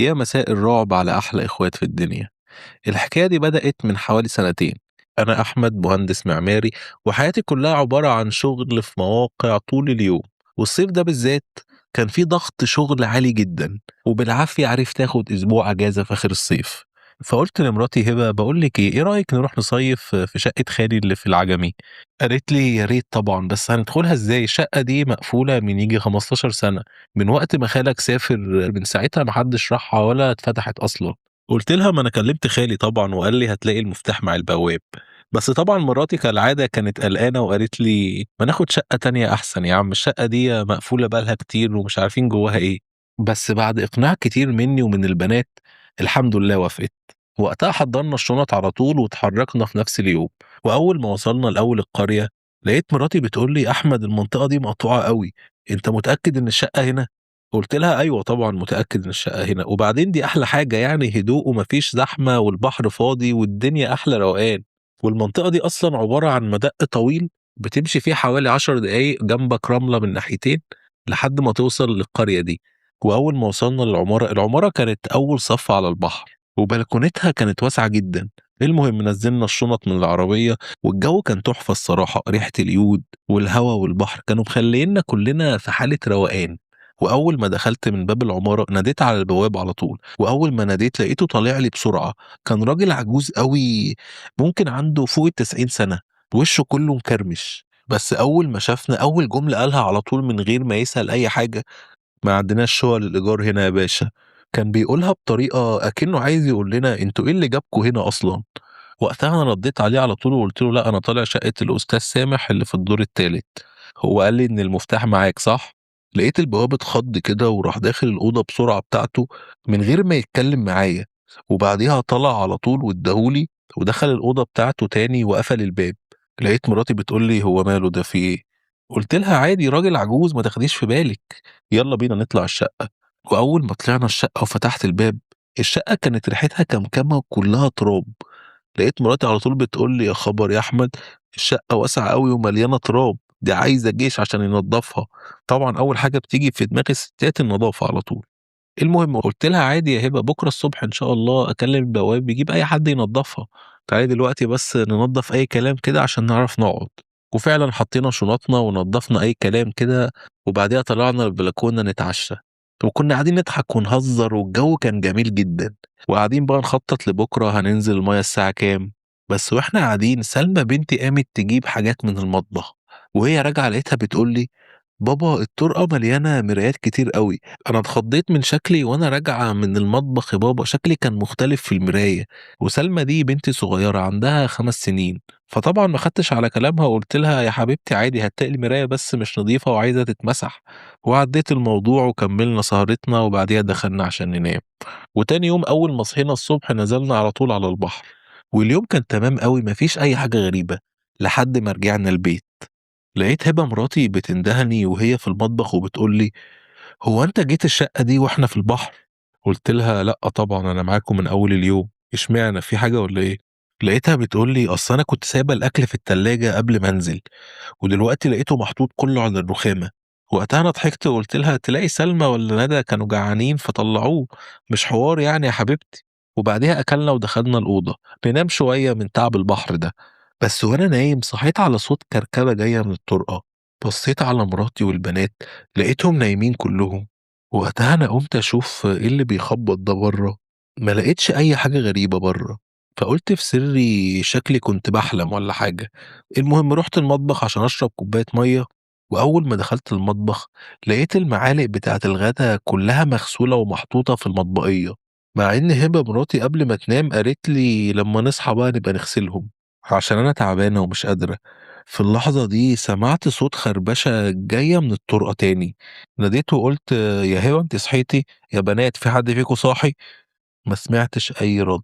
يا مساء الرعب على أحلى إخوات في الدنيا. الحكاية دي بدأت من حوالي سنتين. أنا أحمد، مهندس معماري، وحياتي كلها عبارة عن شغل في مواقع طول اليوم، والصيف ده بالذات كان في ضغط شغل عالي جدا، وبالعافية عرفت آخد أسبوع أجازة في آخر الصيف. فقلت لمراتي هبة، بقول لك إيه رأيك نروح نصيف في شقة خالي اللي في العجمي؟ قالت لي يا ريت طبعا، بس هندخلها ازاي؟ الشقة دي مقفولة من يجي 15 سنة، من وقت ما خالك سافر، من ساعتها ما حدش راحها ولا اتفتحت أصلا. قلت لها ما أنا كلمت خالي طبعا وقال لي هتلاقي المفتاح مع البواب. بس طبعا مراتي كالعادة كانت قلقانة وقالت لي ما ناخد شقة تانية أحسن يا عم، الشقة دي مقفولة بقالها كتير ومش عارفين جواها إيه. بس بعد إقناع كتير مني ومن البنات الحمد لله وافقت. وقتها حضرنا الشنط على طول وتحركنا في نفس اليوم. وأول ما وصلنا لأول القرية لقيت مراتي بتقول لي أحمد المنطقة دي مقطوعة قوي، أنت متأكد إن الشقة هنا؟ قلت لها أيوة طبعا متأكد إن الشقة هنا، وبعدين دي أحلى حاجة يعني، هدوء ومفيش زحمة والبحر فاضي والدنيا أحلى روقان. والمنطقة دي أصلا عبارة عن مدق طويل بتمشي فيه حوالي 10 دقايق، جنبك رملة من ناحيتين لحد ما توصل للقرية دي. وأول ما وصلنا للعمارة، العمارة كانت أول صف على البحر وبلكونتها كانت واسعة جدا. المهم نزلنا الشنط من العربية والجو كان تحفة الصراحة، ريحة اليود والهواء والبحر كانوا مخلينا كلنا في حالة روقان. وأول ما دخلت من باب العمارة ناديت على البواب على طول، وأول ما ناديت لقيته طالع لي بسرعة. كان راجل عجوز قوي، ممكن عنده فوق 90 سنة، وشه كله مكرمش. بس أول ما شافنا أول جملة قالها على طول من غير ما يسأل أي حاجة، ما عندناش شقق للإيجار هنا يا باشا. كان بيقولها بطريقة أكنه عايز يقول لنا انتوا إيه اللي جابكوا هنا أصلا. وقتها أنا رديت عليه على طول وقلت له لا، أنا طالع شقة الأستاذ سامح اللي في الدور الثالث. هو قال لي إن المفتاح معاك صح؟ لقيت البواب اتخض كده وراح داخل الأوضة بسرعة بتاعته من غير ما يتكلم معايا، وبعديها طلع على طول واداهولي ودخل الأوضة بتاعته تاني وقفل الباب. لقيت مراتي بتقول لي هو ماله ده في إيه؟ قلت لها عادي، راجل عجوز ما تاخديش في بالك، يلا بينا نطلع الشقة. وأول ما طلعنا الشقة وفتحت الباب، الشقة كانت ريحتها كمكمة وكلها تراب. لقيت مراتي على طول بتقول لي يا خبر يا أحمد، الشقة واسعة قوي ومليانة تراب، دي عايزة جيش عشان ينظفها. طبعا أول حاجة بتيجي في دماغ الستات النظافة على طول. المهم قلت لها عادي يا هبة، بكرة الصبح إن شاء الله أكلم البواب يجيب أي حد ينظفها، تعالي دلوقتي بس ننظف أي كلام كده عشان نعرف نقعد. وفعلا حطينا شنطنا ونظفنا أي كلام كده، وبعديها طلعنا البلكونة نتعشى، وكنا قاعدين نضحك ونهزر والجو كان جميل جدا. وقاعدين بقى نخطط لبكرة هننزل المية الساعة كام. بس واحنا قاعدين سلمى بنتي قامت تجيب حاجات من المطبخ، وهي راجعة لقيتها بتقول لي بابا الطرقة مليانة مرايات كتير قوي، أنا اتخضيت من شكلي وأنا راجعة من المطبخ يا بابا، شكلي كان مختلف في المراية. وسلمى دي بنتي صغيرة عندها 5 سنين، فطبعا ما خدتش على كلامها وقلت لها يا حبيبتي عادي، هتلاقي المراية بس مش نظيفة وعايزة تتمسح. وعديت الموضوع وكملنا سهرتنا، وبعديها دخلنا عشان ننام. وتاني يوم أول ما صحينا الصبح نزلنا على طول على البحر، واليوم كان تمام قوي مفيش أي حاجة غريبة لحد ما رجعنا البيت. لقيت هبة مراتي بتندهني وهي في المطبخ وبتقول لي هو أنت جيت الشقة دي وإحنا في البحر؟ قلت لها لأ طبعا أنا معاكم من أول اليوم، إشمعنى في حاجة ولا إيه؟ لقيتها بتقول لي أصل أنا كنت سايبة الأكل في التلاجة قبل ما أنزل، ودلوقتي لقيته محطوط كله على الرخامة. وقتها أنا ضحكت وقلت لها تلاقي سلمى ولا ندى كانوا جعانين فطلعوه، مش حوار يعني يا حبيبتي. وبعديها أكلنا ودخلنا الأوضة ننام شوية من تعب البحر ده. بس وأنا نايم صحيت على صوت كركبة جاية من الطرقة. بصيت على مراتي والبنات لقيتهم نايمين كلهم. وقتها أنا قمت أشوف إيه اللي بيخبط ده بره، ما لقيتش أي حاجة غريبة بره، فقلت في سري شكلي كنت بحلم ولا حاجة. المهم رحت المطبخ عشان أشرب كوباية مية، وأول ما دخلت المطبخ لقيت المعالق بتاعة الغدا كلها مغسولة ومحطوطة في المطبقية، مع إن هبة مراتي قبل ما تنام قالت لي لما نصحى بقى نبقى نغسلهم عشان أنا تعبانة ومش قادرة. في اللحظة دي سمعت صوت خربشة جاية من الطرقة تاني. ناديت وقلت يا هبة انت صحيتي؟ يا بنات في حد فيكم صاحي؟ ما سمعتش أي رد.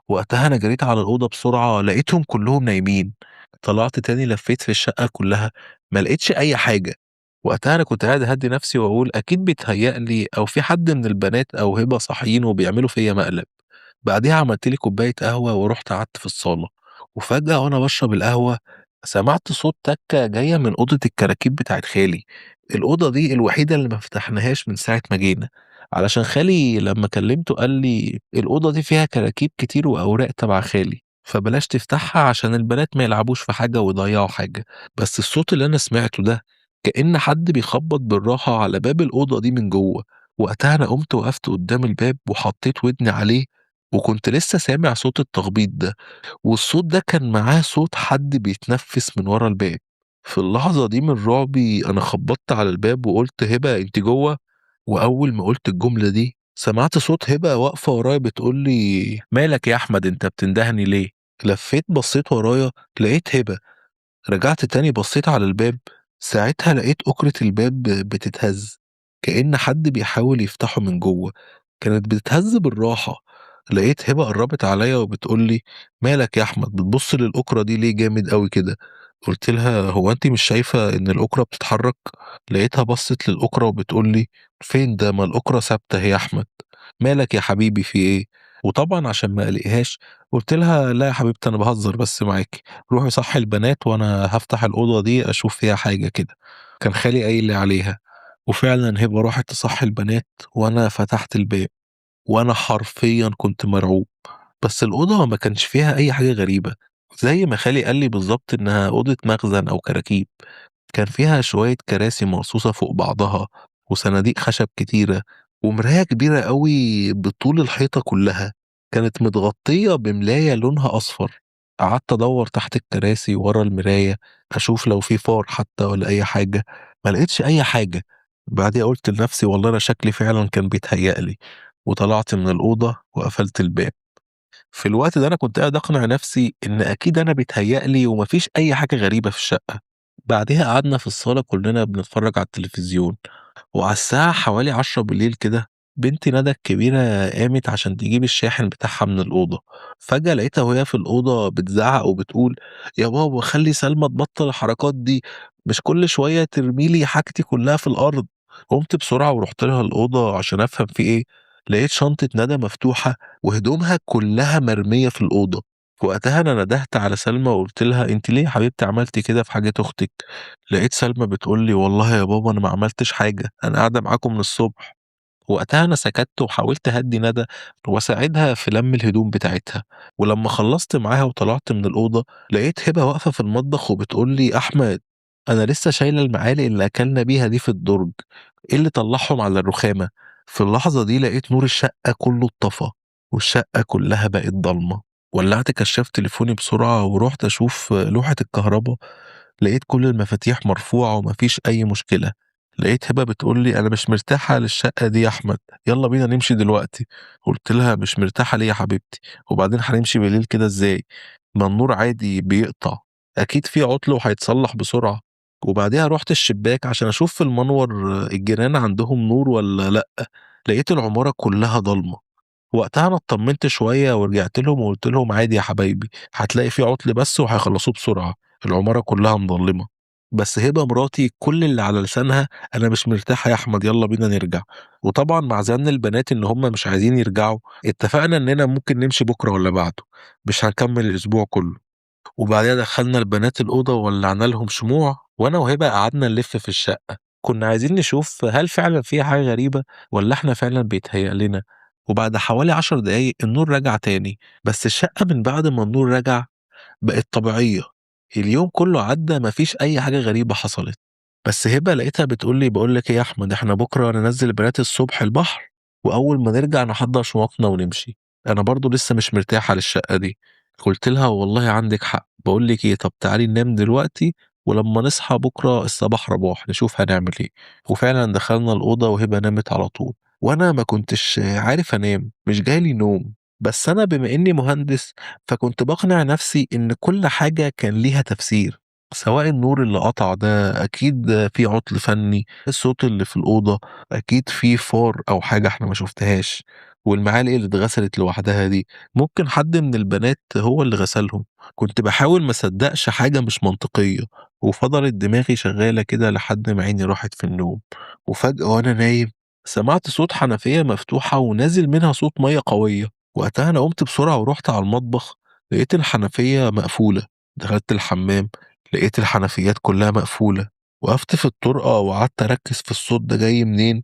وقتها أنا جريت على الأوضة بسرعة لقيتهم كلهم نايمين. طلعت تاني لفيت في الشقة كلها ما لقيتش أي حاجة. وقتها أنا كنت قاعد أهدي نفسي وأقول أكيد بيتهيألي أو في حد من البنات أو هبة صاحيين وبيعملوا فيا مقلب. بعديها عملت لي كوباية قهوة ورحت قعدت في الصالة، وفجأة وأنا بشرب القهوة سمعت صوت تكة جاية من أوضة الكراكيب بتاعت خالي. الأوضة دي الوحيدة اللي ما فتحناهاش من ساعة ما جينا. علشان خالي لما كلمته قال لي الأوضة دي فيها كراكيب كتير وأوراق تبع خالي، فبلاش تفتحها عشان البنات ما يلعبوش في حاجة ويضيعوا حاجة. بس الصوت اللي أنا سمعته ده كأن حد بيخبط بالراحة على باب الأوضة دي من جوه. وقتها أنا قمت وقفت قدام الباب وحطيت ودني عليه، وكنت لسه سامع صوت التخبيط ده، والصوت ده كان معاه صوت حد بيتنفس من ورا الباب. في اللحظة دي من رعبي أنا خبطت على الباب وقلت هبة أنت جوه؟ وأول ما قلت الجملة دي سمعت صوت هبة واقفة ورايا بتقول لي مالك يا أحمد أنت بتندهني ليه؟ لفيت بصيت ورايا لقيت هبة. رجعت تاني بصيت على الباب، ساعتها لقيت أكرة الباب بتتهز كأن حد بيحاول يفتحه من جوه، كانت بتتهز بالراحة. لقيت هبة قربت عليا وبتقول لي مالك يا أحمد بتبص للأكرة دي ليه جامد قوي كده؟ قلت لها هو أنت مش شايفة إن الأكرة بتتحرك؟ لقيتها بصت للأكرة وبتقول لي فين ده، ما الأكرة ثابتة هي يا أحمد، مالك يا حبيبي في إيه؟ وطبعا عشان ما أقلقهاش قلت لها لا يا حبيبتي أنا بهزر بس معاكي، روحي صحي البنات وأنا هفتح الأوضة دي أشوف فيها حاجة كده. كان خالي قايل لي عليها، وفعلا هبة راحت تصحي البنات وأنا فتحت الباب، وأنا حرفيا كنت مرعوب. بس الأوضة ما كانش فيها أي حاجة غريبة، زي ما خالي قال لي بالظبط إنها أوضة مخزن أو كراكيب. كان فيها شوية كراسي مرصوصة فوق بعضها وصناديق خشب كتيرة ومراية كبيرة قوي بطول الحيطة كلها، كانت متغطية بملاية لونها أصفر. قعدت أدور تحت الكراسي ورا المراية أشوف لو في فار حتى ولا أي حاجة، ما لقيتش أي حاجة. بعديها قلت لنفسي والله أنا شكلي فعلا كان بيتهيألي، وطلعت من الأوضة وقفلت الباب. في الوقت ده أنا كنت قاعد أقنع نفسي إن أكيد أنا بيتهيألي ومفيش أي حاجة غريبة في الشقة. بعدها قعدنا في الصالة كلنا بنتفرج على التلفزيون، وعلى الساعة حوالي 10 بالليل كده بنتي ندى الكبيرة قامت عشان تجيب الشاحن بتاعها من الأوضة. فجأة لقيتها وهي في الأوضة بتزعق وبتقول يا بابا خلي سلمى تبطل الحركات دي، مش كل شوية ترميلي حاجتي كلها في الأرض. قمت بسرعة ورحت لها الأوضة عشان أفهم في إيه. لقيت شنطة ندى مفتوحة وهدومها كلها مرمية في الأوضة. وقتها أنا ندهت على سلمى وقلت لها أنت ليه يا حبيبتي عملتي كده في حاجة أختك؟ لقيت سلمى بتقول لي والله يا بابا أنا ما عملتش حاجة، أنا قاعدة معاكم من الصبح. وقتها أنا سكت وحاولت أهدي ندى وأساعدها في لم الهدوم بتاعتها. ولما خلصت معاها وطلعت من الأوضة لقيت هبة واقفة في المطبخ وبتقول لي أحمد أنا لسه شايلة المعالق اللي أكلنا بيها دي في الدرج، إيه اللي طلعهم على الرخامة؟ في اللحظة دي لقيت نور الشقة كله اتطفى والشقة كلها بقت ضلمة. ولعت كشاف تليفوني بسرعة ورحت أشوف لوحة الكهرباء، لقيت كل المفاتيح مرفوعة ومفيش أي مشكلة. لقيت هبة بتقول لي أنا مش مرتاحة للشقة دي يا أحمد، يلا بينا نمشي دلوقتي. قلت لها مش مرتاحة ليه يا حبيبتي؟ وبعدين هنمشي بالليل كده إزاي؟ ما النور عادي بيقطع، أكيد في عطل وهيتصلح بسرعة. وبعديها رحت الشباك عشان أشوف في المنور الجيران عندهم نور ولا لأ، لقيت العمارة كلها ضلمة. وقتها أنا اطمنت شوية ورجعت لهم وقلت لهم عادي يا حبايبي، هتلاقي في عطل بس وهيخلصوه بسرعة، العمارة كلها مظلمة. بس هبة مراتي كل اللي على لسانها أنا مش مرتاحة يا أحمد، يلا بينا نرجع. وطبعا مع زن البنات إن هم مش عايزين يرجعوا اتفقنا إننا ممكن نمشي بكرة ولا بعده، مش هنكمل الأسبوع كله. وبعدها دخلنا البنات الأوضة وولعنا لهم شموع، وأنا وهبة قعدنا نلف في الشقة، كنا عايزين نشوف هل فعلا فيها حاجة غريبة ولا احنا فعلا بيتهيأ لنا. وبعد حوالي 10 دقايق النور رجع تاني، بس الشقة من بعد ما النور رجع بقت طبيعية. اليوم كله عدى مفيش أي حاجة غريبة حصلت. بس هبة لقيتها بتقول لي بقول لك إيه يا أحمد، إحنا بكرة ننزل البنات الصبح البحر، وأول ما نرجع نحضر شنطنا ونمشي، أنا برضو لسه مش مرتاحة للشقة دي. قلت لها والله عندك حق، بقول لك إيه، طب تعالي ننام دلوقتي ولما نصحى بكرة الصباح رباح نشوف هنعمل إيه. وفعلا دخلنا الأوضة وهبة نامت على طول، وأنا ما كنتش عارف أنام، مش جايلي نوم. بس أنا بما إني مهندس فكنت بقنع نفسي إن كل حاجة كان ليها تفسير، سواء النور اللي قطع ده أكيد في عطل فني، الصوت اللي في الأوضة أكيد في فار أو حاجة إحنا ما شفتهاش، والمعالق اللي اتغسلت لوحدها دي ممكن حد من البنات هو اللي غسلهم. كنت بحاول ما صدقش حاجة مش منطقية، وفضلت دماغي شغالة كده لحد ما عيني راحت في النوم. وفجأة وأنا نايم سمعت صوت حنفية مفتوحة ونازل منها صوت مية قوية. وقتها أنا قمت بسرعة ورحت على المطبخ، لقيت الحنفية مقفولة. دخلت الحمام لقيت الحنفيات كلها مقفولة. وقفت في الطرقة وقعدت أركز في الصوت ده جاي منين،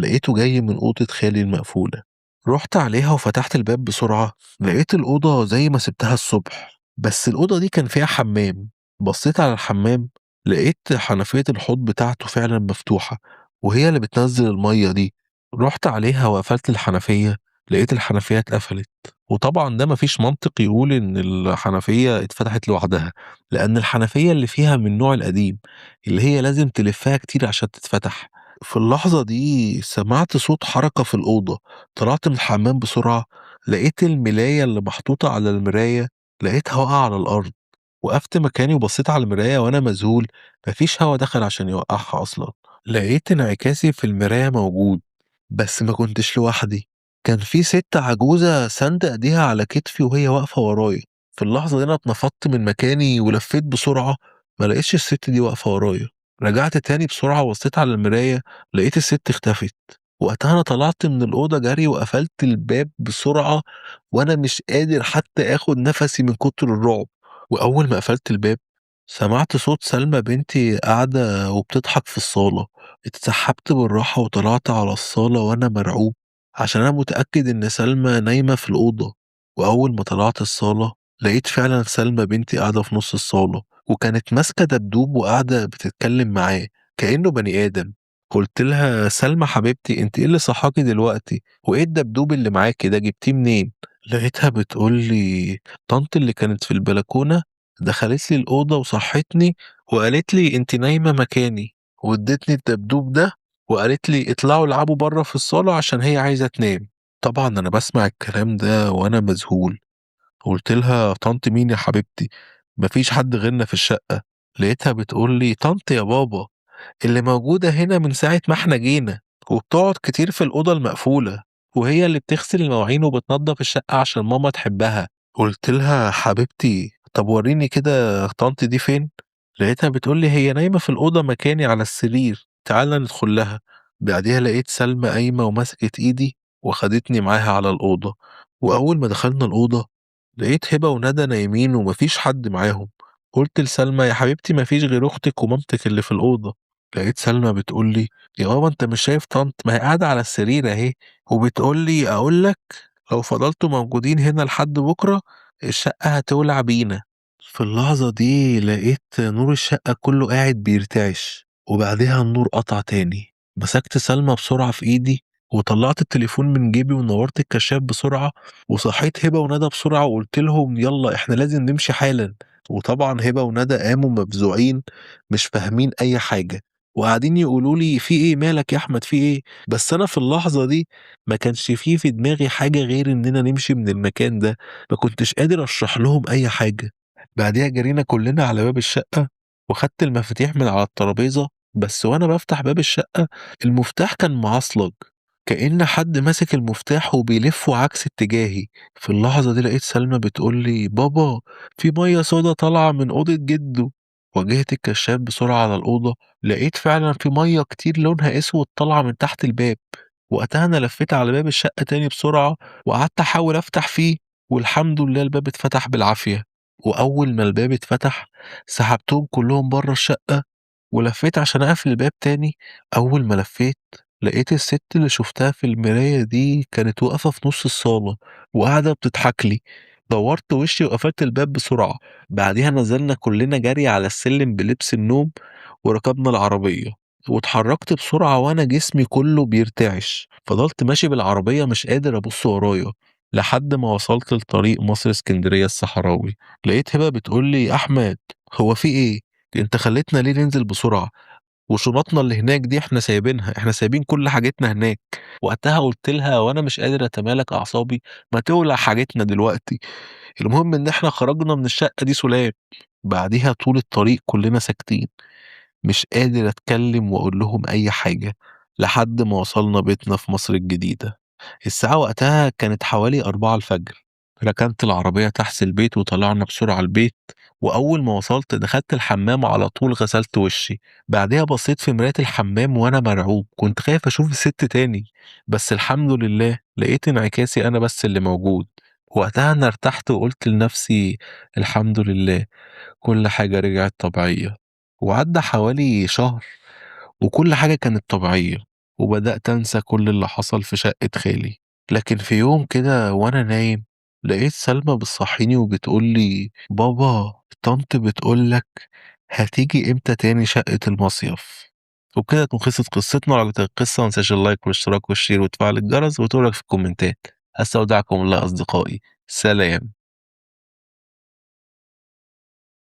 لقيته جاي من أوضة خالي المقفولة. رحت عليها وفتحت الباب بسرعة، لقيت الأوضة زي ما سبتها الصبح، بس الأوضة دي كان فيها حمام. بصيت على الحمام لقيت حنفية الحوض بتاعته فعلا مفتوحة وهي اللي بتنزل المية دي. رحت عليها وقفلت الحنفية، لقيت الحنفية اتقفلت. وطبعا ده مفيش منطق يقول ان الحنفية اتفتحت لوحدها، لان الحنفية اللي فيها من النوع القديم اللي هي لازم تلفها كتير عشان تتفتح. في اللحظة دي سمعت صوت حركة في الأوضة، طلعت من الحمام بسرعة، لقيت الملاية اللي محطوطة على المراية لقيتها واقعة على الأرض. وقفت مكاني وبصيت على المراية وأنا مذهول، مفيش هوا دخل عشان يوقعها أصلا. لقيت انعكاسي في المراية موجود، بس ما كنتش لوحدي، كان في ست عجوزة ساندة ايديها على كتفي وهي واقفة ورايا. في اللحظة دي أنا اتنفضت من مكاني ولفيت بسرعة، ما لقيتش الست دي واقفة ورايا. رجعت تاني بسرعة وبصيت على المراية، لقيت الست اختفت. وقتها أنا طلعت من الأوضة جري وقفلت الباب بسرعة وأنا مش قادر حتى آخد نفسي من كتر الرعب. وأول ما قفلت الباب سمعت صوت سلمى بنتي قاعدة وبتضحك في الصالة. اتسحبت بالراحة وطلعت على الصالة وأنا مرعوب، عشان أنا متأكد إن سلمى نايمة في الأوضة. وأول ما طلعت الصالة لقيت فعلا سلمى بنتي قاعدة في نص الصالة، وكانت ماسكة دبدوب وقاعدة بتتكلم معاه كأنه بني آدم. قلت لها سلمى حبيبتي، انت ايه اللي صحاكي دلوقتي؟ وايه الدبدوب اللي معاكي ده، جبتيه منين؟ لقيتها بتقول لي طنط اللي كانت في البلكونة دخلت لي الأوضة وصحتني وقالت لي انت نايمة مكاني، وادتني الدبدوب ده وقالت لي اطلعوا العبوا بره في الصالة عشان هي عايزة تنام. طبعا انا بسمع الكلام ده وانا مذهول. قلت لها طنط مين يا حبيبتي؟ مفيش حد غيرنا في الشقة. لقيتها بتقول لي طنط يا بابا اللي موجودة هنا من ساعة ما احنا جينا، وبتقعد كتير في الأوضة المقفولة، وهي اللي بتغسل المواعين وبتنظف الشقة عشان ماما تحبها. قلت لها حبيبتي طب وريني كده طنط دي فين؟ لقيتها بتقول لي هي نايمة في الأوضة مكاني على السرير، تعالى ندخل لها. بعديها لقيت سلمى قايمة ومسكت إيدي وخدتني معاها على الأوضة. وأول ما دخلنا الأوضة لقيت هبة وندى نايمين ومفيش حد معاهم. قلت لسلمى يا حبيبتي مفيش غير أختك ومامتك اللي في الأوضة. لقيت سلمى بتقول لي يا بابا أنت مش شايف طنط؟ ما هي قاعدة على السرير أهي. وبتقول لي أقول لك لو فضلتوا موجودين هنا لحد بكرة الشقة هتولع بينا. في اللحظة دي لقيت نور الشقة كله قاعد بيرتعش، وبعدها النور قطع تاني. مسكت سلمى بسرعة في إيدي وطلعت التليفون من جيبي ونورت الكشاف بسرعة، وصحيت هبة وندى بسرعة وقلت لهم يلا إحنا لازم نمشي حالا. وطبعا هبة وندى قاموا مفزوعين مش فاهمين أي حاجة، وقاعدين يقولوا لي في إيه، مالك يا أحمد، في إيه؟ بس أنا في اللحظة دي ما كانش فيه في دماغي حاجة غير إننا نمشي من المكان ده، ما كنتش قادر أشرح لهم أي حاجة. بعديها جرينا كلنا على باب الشقة وخدت المفاتيح من على الترابيزة، بس وأنا بفتح باب الشقة المفتاح كان معصلج، كأن حد ماسك المفتاح وبيلفه عكس اتجاهي. في اللحظة دي لقيت سلمى بتقول لي بابا في مية سودا طالعة من أوضة جده. واجهت الكشاف بسرعة على الأوضة، لقيت فعلا في مية كتير لونها أسود طالعة من تحت الباب. وقتها أنا لفيت على باب الشقة تاني بسرعة وقعدت أحاول أفتح فيه، والحمد لله الباب اتفتح بالعافية. وأول ما الباب اتفتح سحبتهم كلهم بره الشقة ولفيت عشان أقفل الباب تاني. أول ما لفيت لقيت الست اللي شفتها في المراية دي كانت واقفة في نص الصالة وقاعدة بتضحك لي. دورت وشي وقفلت الباب بسرعة. بعديها نزلنا كلنا جري على السلم بلبس النوم وركبنا العربية واتحركت بسرعة وأنا جسمي كله بيرتعش. فضلت ماشي بالعربية مش قادر أبص ورايا لحد ما وصلت لطريق مصر اسكندرية الصحراوي. لقيت هبة بتقول لي أحمد هو في إيه؟ أنت خليتنا ليه ننزل بسرعة؟ وشنطنا اللي هناك دي احنا سايبينها، احنا سايبين كل حاجتنا هناك. وقتها قلت لها وانا مش قادر اتمالك اعصابي ما تولع حاجتنا دلوقتي، المهم ان احنا خرجنا من الشقة دي سلام. بعديها طول الطريق كلنا ساكتين، مش قادر اتكلم واقول لهم اي حاجة لحد ما وصلنا بيتنا في مصر الجديدة. الساعة وقتها كانت حوالي 4 الفجر. ركنت العربية تحت البيت وطلعنا بسرعة البيت، وأول ما وصلت دخلت الحمام على طول غسلت وشي. بعدها بصيت في مراية الحمام وأنا مرعوب، كنت خايف أشوف الست تاني، بس الحمد لله لقيت انعكاسي أنا بس اللي موجود. وقتها أنا ارتحت وقلت لنفسي الحمد لله كل حاجة رجعت طبيعية. وعدى حوالي شهر وكل حاجة كانت طبيعية، وبدأت أنسى كل اللي حصل في شقة خالي. لكن في يوم كده وأنا نايم لقيت سلمى بتصحيني وبتقول لي: بابا، طنط بتقول لك هتيجي امتى تاني شقة المصيف. وبكده تكون خلصت قصتنا. لو عجبتك القصة ما تنساش ال like والاشتراك وال share وتفعيل الجرس وتقولك في الكومنتات. أستودعكم الله أصدقائي، سلام.